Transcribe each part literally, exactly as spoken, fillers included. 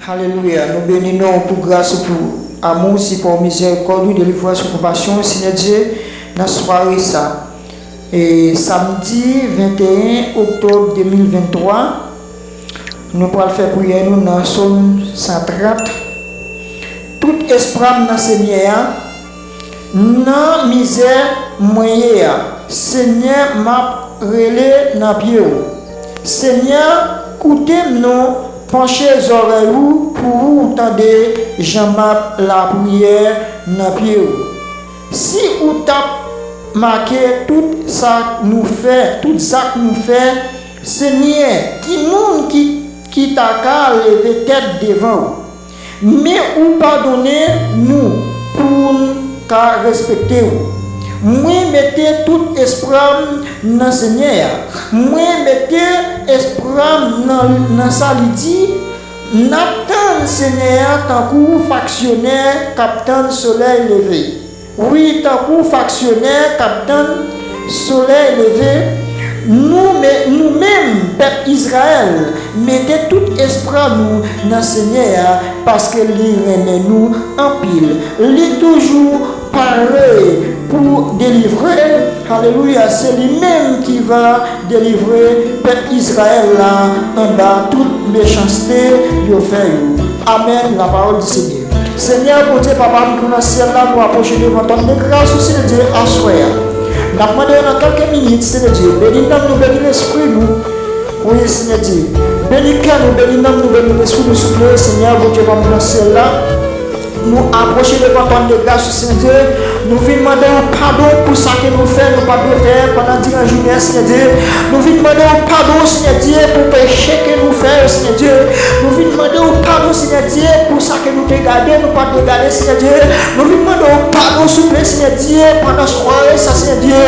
Alelouya. Nou beni non w pou gras ou, pou amou, sipò w, mizèrikòd ou, delivrans ou, konpasyon w, Senyè Dye, nan sware sa. E samdi venteyen oktòb de mil venntwa, nou pral fè priyè nou nan Sòm san trant. Tout espwa m nan Senyè a, nan mizè mwen ye a, Senyè, m ap rele nan pye w. Senyè, koute m non, panche zòrèy ou pou ou tande jan m ap lapriyè nan pye w. Si ou t ap make tout sa nou fè, tout zak nou fè, Senyè, ki moun ki, ki ta ka leve tèt devan w? Men ou padone nou pou n ka respekte w. Mwen mete tout espwa m nan Senyè a. Mwen mete espwa m nan, nan sa li di. N ap tann Senyè a tankou faksyonè k ap tann solèy leve. Wi, tankou faksyonè k ap tann solèy leve, nou, nou menm, pèp Izrayèl, mete tout espwa nou nan Senyè a, paske li renmen nou anpil. Li toujou pare pou delivre. Alelouya, se li menm ki va delivre pèp Izrayèl la anba tout mechanste yo fè yo. Amèn, la parole du Seigneur. Senyè Bondye, Papa m ki nan syèl la, nou apwoche devan twòn de gras ou, Senyè Dye, aswè a. N ap mande w nan kèlke minit, Senyè Dye, beni nanm nou, beni lespri nou. Wi, Senyè Dye, beni kè nou, beni nanm nou, beni lespri nou, souple, Senyè Bondye, Papa m nan syèl la. Nou apwoche devan twòn de gras ou, Senyè Dye. Nou vin mande w padon pou sa ke nou fè, nou pa dwe fè pandan diran jounen an, Senyè Dye. Nou vin mande w padon, Senyè Dye, pou peche ke nou fè yo, Senyè Dye. Nou vin mande w padon, Senyè Dye, pou sa ke nou te gade, nou pa dwe gade, Senyè Dye. Nou vin mande w padon, souple, Senyè Dye, pandan sware sa, Senyè Dye.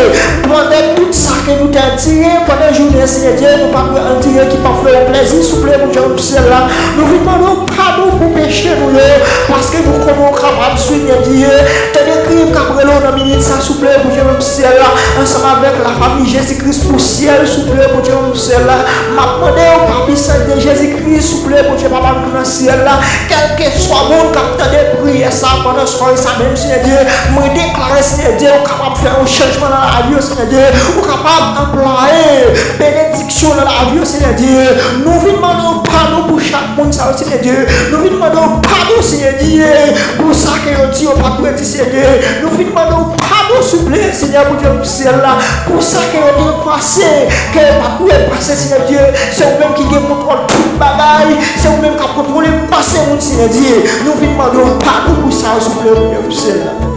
Pandan tout sa ke nou te andire pandan jounen an, Senyè Dye, nou pa dwe andire ki pa fè w plezi, souple, Bondye nan syèl la. Nou vin mande w padon pou peche nou yo, paske nou konnen w kapab, Senyè Dye. Tande kri m k ap rele w nan minit sa, souple, Bondye nan syèl la, ansanm avèk lafanmi Jezi Kris pou syèl, souple, Bondye nan syèl la. M ap mande w, pa pisans de Jezi Kris, souple, Bondye, Papa m ki nan syèl la, kèlkeswa moun k ap tande priyè sa pandan sware sa menm, Senyè Dye, mwen deklare, Senyè Dye, ou kapab fè yon chanjman nan lavi yo, Senyè Dye, ou kapab anplwaye benediksyon nan lavi yo, Senyè Dye. Nou vin mande w padon pou chak moun sa yo, Senyè Dye. Nou vin mande w padon, Senyè Dye, pou sa ke yo di yo pa t dwe di, Senyè Dye. Nou vin mande w padon, souple, Senyè Bondye nan syèl la, pou sa ke yo te panse ke yo pa t dwe panse, Senyè Dye. Se ou menm ki gen kontwòl tout bagay, se ou menm k ap kontwole panse moun, Senyè Dye. Nou vin mande w padon pou sa yo, souple, Bondye nan syèl la.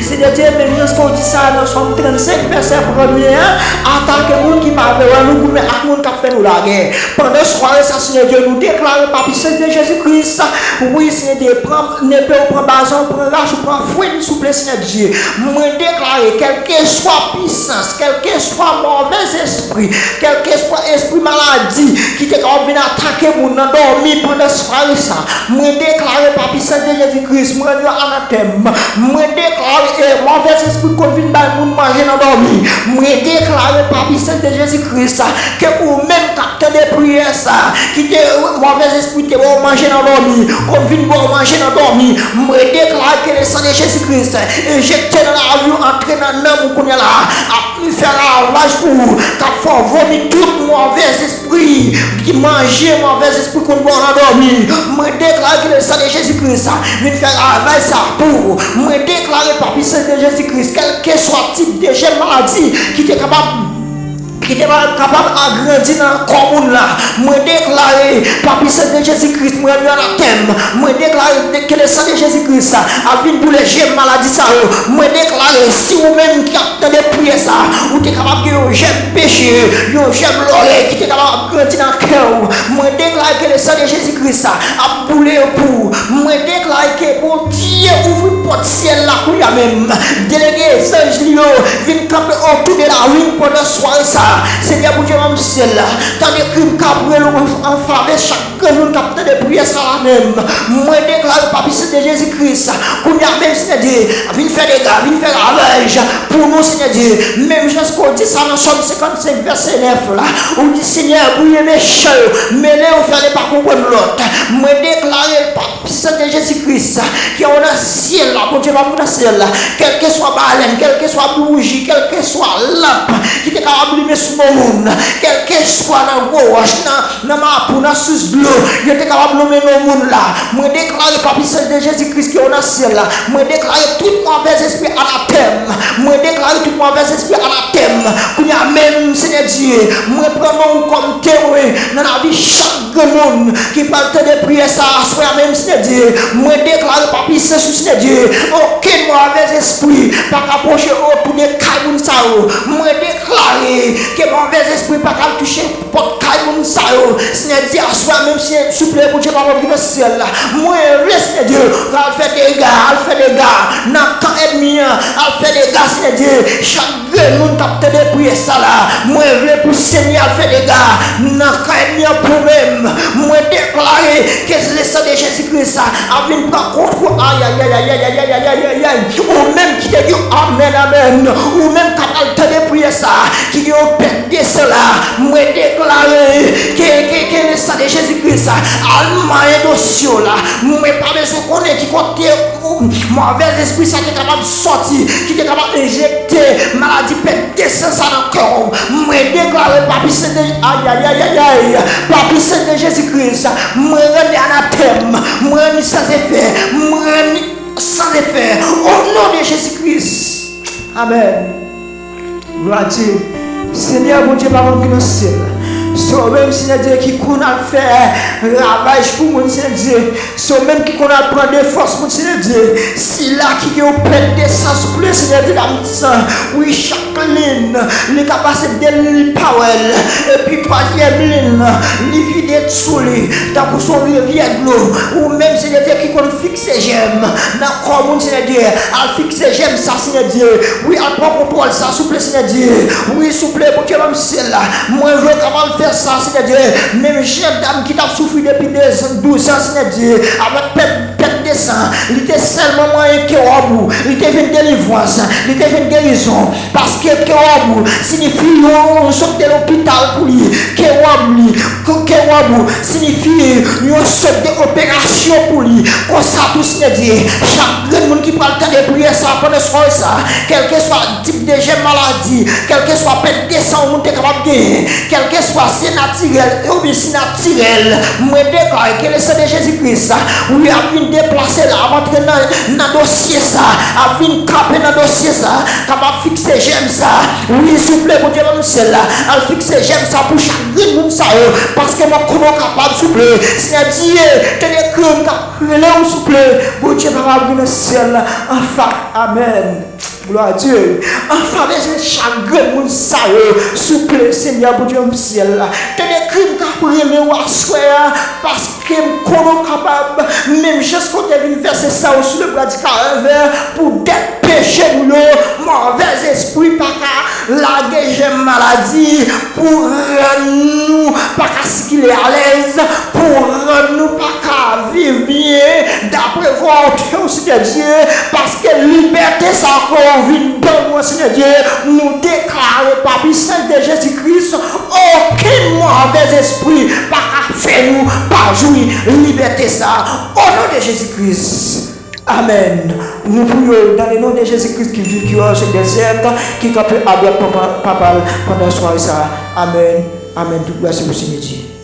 Senyè Dye, men jan sa w di sa nan Sòm trannsenk, vèsè premye a, atake moun ki pa vle wè nou, goumen ak moun k ap fè nou lagè. Pandan sware sa, Senyè Dye, nou deklare pa pisans de Jezi Kris, wi, Senyè Dye, pran nepe w, pran bazan w, pran rach ou, pran fwil, souple, Senyè Dye. Mwen deklare, kèlkeswa pisans, kèlkeswa move espri, kèlkeswa espri maladi ki te kapab vin atake moun nan dòmi pandan sware sa, mwen deklare pa pisans de Jezi Kris, mwen rann yo anatèm. Mwen deklare, e, move espri konn vin bay moun manje nan dòmi. Mwen deklare pa pisans de Jezi Kris ke ou menm k ap tande priyè sa, ki te, move espri te ba w manje nan dòmi, konn vin ba w manje nan dòmi. Mwen deklare ke le san de Jezi Kris enjekte nan lavi w, antre nan nanm ou kounye a la, ap fè ravaj pou ou, k ap fè w vomi tout move espri ki manje, move espri konn ba w nan dòmi. Mwen deklare ke le san de Jezi Kris vin fè ravaj sa pou ou. Mwen deklare pa pisans de Jezi Kris, kèlkeswa tip de jèm maladi ki te kapab ki te kapab agrandi nan kò moun la, mwen deklare pa pisans de Jezi Kris, mwen rann yo anatèm. Mwen deklare ke le san de Jezi Kris ap vin boule jèm maladi sa yo. Mwen deklare, si ou menm ki ap tande priyè sa, ou te kapab gen yon jèm peche, yon jèm lòrèy ki te kapab ap grandi nan kè w. Mwen deklare ke le san de Jezi Kris ap boule yo pou ou. Mwen deklare ke Bondye ouvri pòt syèl la kounye a menm. Delege zanj li yo vin kanpe otou de lavi m pandan sware sa. Senyè Bondye, manm syèl la, tande kri m k ap rele w an, an favè chak Moun k ap tande priyè sa la menm, mwen deklare pa pisans de Jezi Kris, kounye a menm, Senyè Dye, vin fè dega, vin fè ravaj pou nou, Senyè Dye. Menm jan ke w di sa nan Sòm senkannsenk, vèsè nèf la, ou di, Senyè, bouye mechan yo, mele yo fè yo pa konprann lòt. Mwen deklare pa pisans de Jezi Kris, ke w nan syèl la, Bondye pa nan syèl la, kèlkeswa balèn, kèlkeswa bouji, kèlkeswa lanp ki te kapab limen sou moun, kèlkeswa nan gwo wòch, nan nan mapou, nan sous dlo, yo te kapab lonmen non moun la. Mwen deklare pa pisans de Jezi Kris ke w nan syèl la. Mwen deklare tout move espri anatèm. Mwen deklare tout move espri anatèm. Kounye a menm, Senyè Dye, mwen pran non w kòm temwen nan lavi chak grenn moun ki pral tande priyè sa a aswè a menm, Senyè Dye. Mwen deklare pa pisans ou, Senyè Dye, okenn move espri pa ka pwoche otou de kay moun sa yo. Mwen deklare ke move espri pa ka touche pòt kay moun sa yo. Senyè Dye, aswè a menm, Senyè, souple, Bondye papa m ki nan syèl la. Mwen vle, Senyè Dye, al fè dega, al fè dega nan kan ènmi an, al fè dega, Senyè Dye. Chak grenn moun k ap tande priyè sa la, mwen vle pou Senyè al fè dega nan kan ènmi an pou menm. Mwen deklare ke le san de Jezi Kris ap vin pran kontwòl. Ayayayayayayayayayay. Ou menm ki te di amèn, amèn. Ou menm k ap al tande priyè sa, ki gen yon pèt de san la, mwen deklare ke, ke, ke le san de Jezi Kris al manyen dosye w la. Mwen pa bezwen konnen ki kote move espri sa te kapab sòti, ki te kapab enjekte maladi pèt de san sa nan kò w. Mwen deklare pa pisans de, ayayayayay, pa pisans de Jezi Kris, mwen rann li anatèm, mwen rann li san efè, mwen rann li san efè, o non de Jezi Kris. Amèn. Glwa a Dye. Senyè Bondye papa m ki nan syèl la, se ou menm, Senyè Dye, ki konn al fè ravaj pou moun, Senyè Dye. Se ou menm ki konn al pran defans moun, Senyè Dye. Sila ki gen yon pèt de san, souple, Senyè Dye, dam san. Wi, chak lin, li ka pase de lin, li pa wè l. Epi twazyèm lin, li vide sou li, tankou se yon rivyè dlo. Ou menm, Senyè Dye, ki konn fikse jèm nan kò moun, Senyè Dye. Al fikse jèm sa, Senyè Dye. Wi, al pran kontwòl sa, souple, Senyè Dye. Wi, souple, Bondye, ban m syèl la. Mwen vle w kapab fè sa, Senyè Dye. Menm jan dam ki t ap soufri depi de, douz an, Senyè Dye, avèk pèt, pèt de san, li te sèlman manyen ke wòb ou, li te jwenn delivrans, li te jwenn gerizon. Paske ke wòb ou siyifi yon, yon sot de lopital pou li. Ke wòb li, ke, ke wòb ou siyifi yon sot de operasyon pou li. Konsa tou, Senyè Dye, chak grenn moun ki pral tande priyè sa pandan sware sa, kèlkeswa tip de jèm maladi, kèlkeswa pèt de san yon moun te kapab genyen, kèlkeswa se natirèl oubyen si natirèl, mwen deklare ke le san de Jezi Kris, wi, ap vin deplase la, ap antre nan, nan dosye sa, ap vin kanpe nan dosye sa, kapab fikse jèm sa. Wi, souple, Bondye, ban m syèl la, al fikse jèm sa pou chak grenn moun sa yo, paske mwen konnen w kapab, souple. Senyè Dye, tande kri m k ap rele w, souple. Bondye papa, vin nan syèl la, anfa, amèn. Glwa a Dye. An favè de chak grenn moun sa yo, souple, Senyè Bondye nan syèl la. Tande kri m k ap rele w aswè a, paske m konnen w kapab. Menm jan w te vin vèse san w sou le bwa di Kalvè pou dèt peche nou yo, move espri pa ka lage jèm maladi pou rann nou pa ka sikile alèz, pou rann nou pa ka viv byen dapre volonte w, Senyè Dye, paske libète sa ke w vin ban nou an, Senyè Dye, nou deklare pa pisans de Jezi Kris, okenn move espri pa ka fè nou pa jwi libète sa. O non de Jezi Kris. Amèn. Nou priye w dans le nom de Jésus-Christ ki viv, ki règne au siècle des siècles, ki kanpe adwat Papa, Papa l pandan sware sa a. Amèn. Amèn. Tout glwa se pou Senyè Dye.